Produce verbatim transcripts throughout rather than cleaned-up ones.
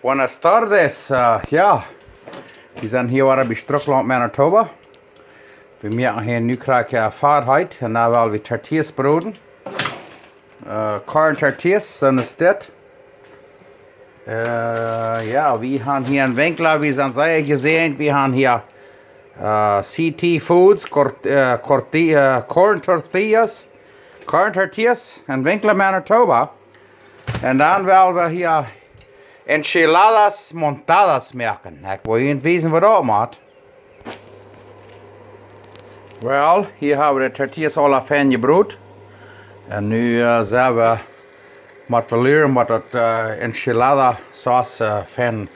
Buenas tardes. Äh, jo, wie sent hia wada bie Strucklaunt, Manitoba. Wie moaken hia nu krakjt, äh, Fahrenheit un dan well wie Tortillas broden. Äh, corn Tortillas, soo es dit. Äh, jo, wie han hia en Winkler, wie sent sea jesäajent. Wie han hia, äh, C T Foods, cort-, äh, corti-, äh, corn Tortillas. Corn Tortillas en Winkler, Manitoba. Un dan well wie hia Enchiladas Montadas moaken. Ekj well junt wiesen waut daut moakt. Well, hia hab wie de Tortillas aula fein jebrot. Un nu, äh, sent wie met veluren, waut daut, äh, Enchilada Sauce, äh, fein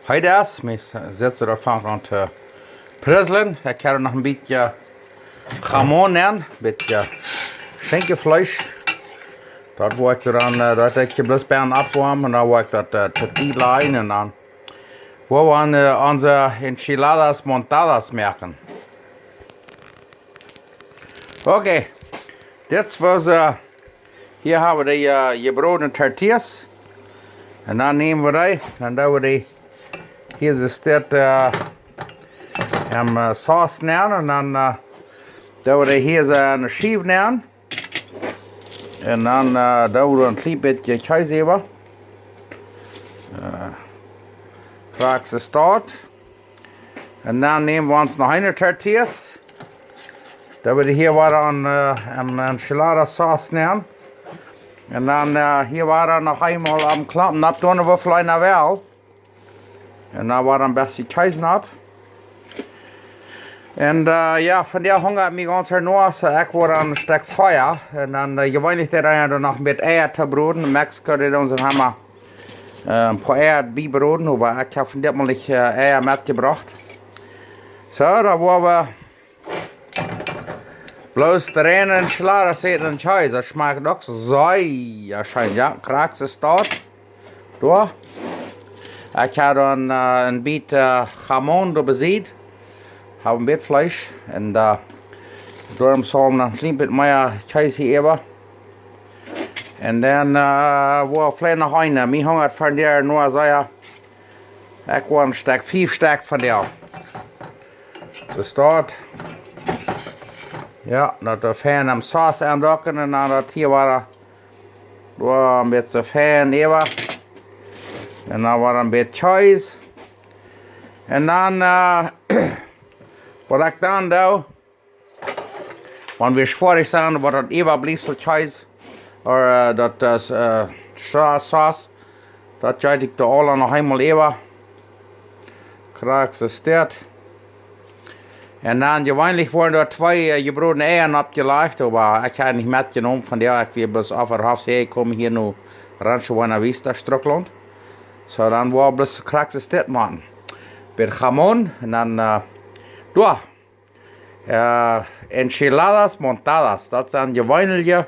heet es. Mie sitt daut fangt aun to prizzlen. Ekj hab noch een bät jamón en, bät Schinkjefleesch. Daut woa ekj dan, äh, daut ekj bloos bie oppwoamen un dan woa ekj daut, äh, Tortilla en un dan woa wie, äh, onse Enchiladas Montadas moaken. Okay, dit es waut, äh, hia hab wie de, äh, jebrodne Tortillas. Un dan näm wie dee, dan doo wie dee, hia es dit, äh, em, äh, Sauce nenn un dan, äh, doo wie dee hia soo en eene Schiew nenn. Un dan, äh, doo wie een kjlien bät Kjees äwa. Äh, krakjt soo es daut. Un dan näm wie ons noch eene Tortillas. Doo wie dee hia wada en, äh, en, en Enchilada Sauce nenn. Un dan, äh, hia wada noch eemol aum Klompen oppdoonen, woo väl eena well. Un dan wada een bät Kjees opp. Un, äh, jo, vondoag hungat mie gaunz hia noch, soo ekj woa een Stekj Fia. Un dan, äh, jeweenlich deed eena doa noch met Eia to broden. En Mexiko deed ons emma, äh, een poa Eia biebroden, oba ekj hab vondoag mol nich, äh, Eia metjebrocht. Soo, dan woa wie bloos de reine Enchilada äten un Kjees. Daut schmakjt uk sea scheen, jo. Krakjt soo es daut. Doa. Ekj hab dan, äh, een bät, äh, jamón doa besied. Hab een bät Fleesch. Un, äh, doaromm saul noch een kjlien bät mea Kjees hia äwa. Un dan, äh, woa wie veleicht noch eene. Mie hungat vondoag noch sea. Ekj woa een Stekj, fief Stekj vondoag. Soo es daut. Jo, daut doa fein em Sauce aundocken un dan daut hia wada, wada een bät fein äwa. Un dan wada een bät Kjees. Un dan, äh, waut ekj dan doo, wan wie foadich sent, woat daut Äwabliefsel Kjees, ooda, äh, daut es, äh, Scha-, Sauce, daut jeet ekj doa aula noch eemol äwa. Krakjt soo es daut. Un dan jeweenlich woaren doa twee, äh, jebrodne Eia oppjelajcht, oba ekj hab nich metjenomen vondoag, ekj wia bloos opp de Hoff, ekj kom hia no Rancho Buena Vista, Strucklaunt. Soo, dan woa wie bloos krakjt soo es daut moaken. Bät jamón, un dan, äh, doa. Äh, Enchiladas Montadas, daut sent jeweenelje,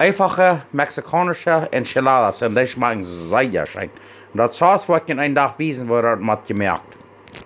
eenfache mexikaunsche Enchiladas. Un dee schmakjen sea scheen. Un daut Sauce woa ekj junt een Dach wiesen, woo daut moakt jemoakt.